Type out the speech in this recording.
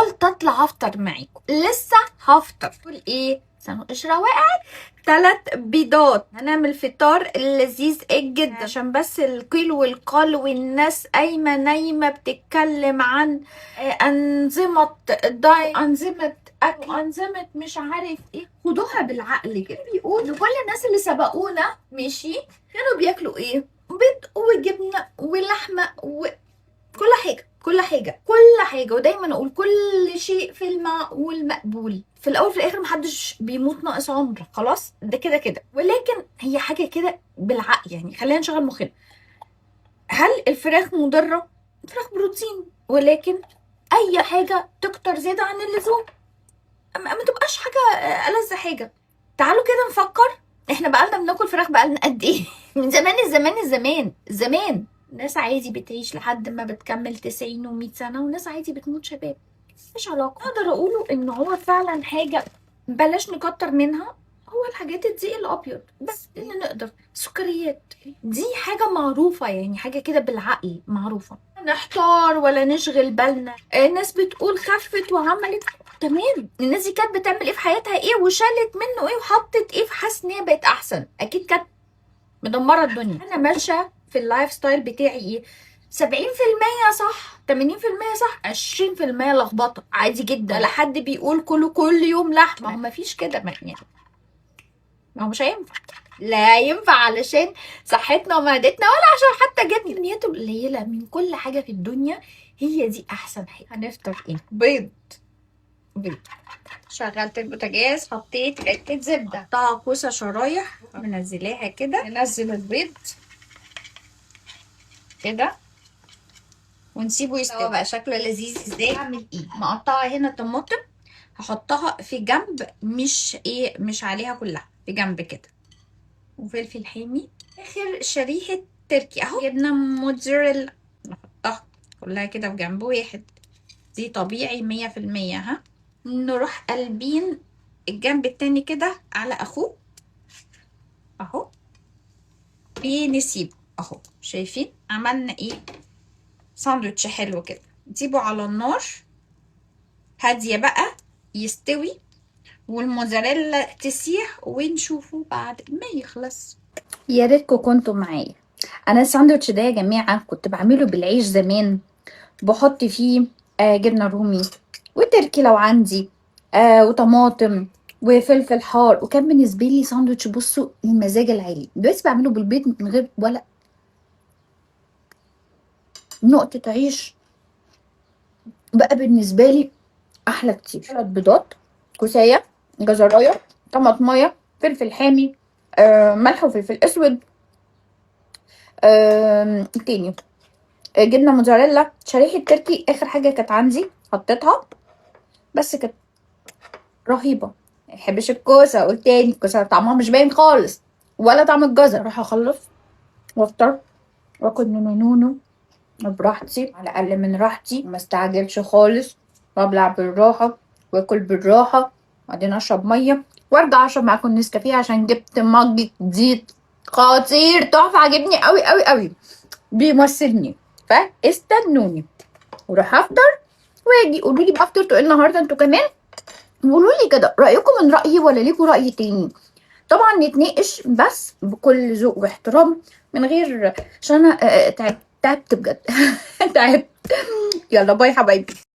قلت اطلع افطر معاكم. لسه هفطر. تقول ايه؟ سنة قشرة وقعت. 3 بيضات. هنعمل فطار لذيذ جدا، عشان بس القيل والقال والناس قايمة نايمة بتتكلم عن انظمة دايت، انظمة اكل، انظمة مش عارف ايه. خدوها بالعقل كده. بيقول لكل الناس اللي سبقونا ماشي كانوا بياكلوا ايه؟ بيض وجبنه ولحمه وكل حاجة، كل حاجة، كل حاجة. ودايما اقول كل شيء في المعقول مقبول. في الاول في الاخر محدش بيموت ناقص عمر، خلاص ده كده كده. ولكن هي حاجة كده بالعقل، يعني خلينا نشغل مخنا. هل الفراخ مضرة؟ الفراخ بروتين، ولكن اي حاجة تكتر زيادة عن اللزوم ما تبقاش حاجة ألذ حاجة. تعالوا كده نفكر، احنا بقالنا بناكل فراخ بقالنا قد ايه؟ من زمان الزمان الزمان زمان. ناس عادي بتعيش لحد ما بتكمل 90 و100 سنة، وناس عادي بتموت شباب. مش علاقة. اقدر اقوله ان هو فعلا حاجة بلاش نكتر منها، هو الحاجات الدقيق الابيض بس اللي نقدر. سكريات دي حاجة معروفة، يعني حاجة كده بالعقل معروفة، نحتار ولا نشغل بالنا. الناس بتقول خفت وعملت، تمام. الناس دي كانت بتعمل ايه في حياتها، ايه وشالت منه ايه وحطت ايه، فحاسه ان هي بقت احسن. اكيد كانت مدمرة الدنيا. انا ماشية في ال lifestyle بتاعي ايه، 70% صح، 80% صح، 20% لخبطة، عادي جدا. ولا حد بيقول كله كل يوم لحمه، ما هو مفيش كده، ما يعني ما هو مش هينفع، لا ينفع علشان صحتنا ومعدتنا ولا عشان حتى جبنه. كميات قليله من كل حاجة في الدنيا هي دي احسن حاجة. هنفطر ايه؟ بيض. بيض. شغلت البوتاجاز، حطيت حتة زبدة، قطعها كوسة شرايح، منزلاها كده. ننزل البيض كده ونسيبه يستوي. بقى شكله لذيذ ازاي. اعمل ايه؟ مقطعه هنا طماطم، هحطها في جنب، مش ايه، مش عليها كلها، في جنب كده. وفلفل حامي. اخر شريحة تركي اهو. جبنه موتزاريلا نحطها كلها كده في جنب واحد، دي طبيعي 100%. ها نروح قلبين الجنب التاني كده على اخوه اهو، ونسيبه اهو. شايفين عملنا ايه؟ ساندوتش حلو كده. نسيبه على النار هادية بقى يستوي، والموزاريلا تسيح، ونشوفه بعد ما يخلص. يا ريتكم كنتوا معايا. انا الساندوتش ده يا جماعة كنت بعمله بالعيش زمان، بحط فيه جبنه رومي وتركي لو عندي، وطماطم وفلفل حار، وكان بالنسبة لي ساندوتش بصوا المزاج العالي. دلوقتي بعمله بالبيض من غير ولا نقطة عيش، بقى بالنسبة لي احلى كتير. 3 بيضات، كوسايه، جزرايه، طماطمايه، فلفل حامي، ملح وفلفل اسود، تاني جبنه موتزاريلا، شريحة تركي، اخر حاجة كانت عندي حطيتها، بس كانت رهيبة. ما بحبش الكوسه، قلت تاني الكوسه طعمها مش باين خالص ولا طعم الجزر. اروح اخلص وافطر واكل نونو نونو براحتي، على الاقل من راحتي، ما استعجلش خالص، وابلع بالراحة واكل بالراحة، وبعدين اشرب مية وارجع اشرب معاكم نسكافيه، عشان جبت مج جديد خطير تحفة، عجبني قوي قوي قوي، بيمثلني. فاستنوني وراح افطر واجي. قولوا لي بقى فطرتوا ايه النهارده انتوا كمان، وقولوا لي كده رايكم من رايي ولا ليكوا راي تاني. طبعا نتناقش بس بكل ذوق واحترام، من غير عشان انا تعبت بجد. تعبت. يلا باي حبايبي.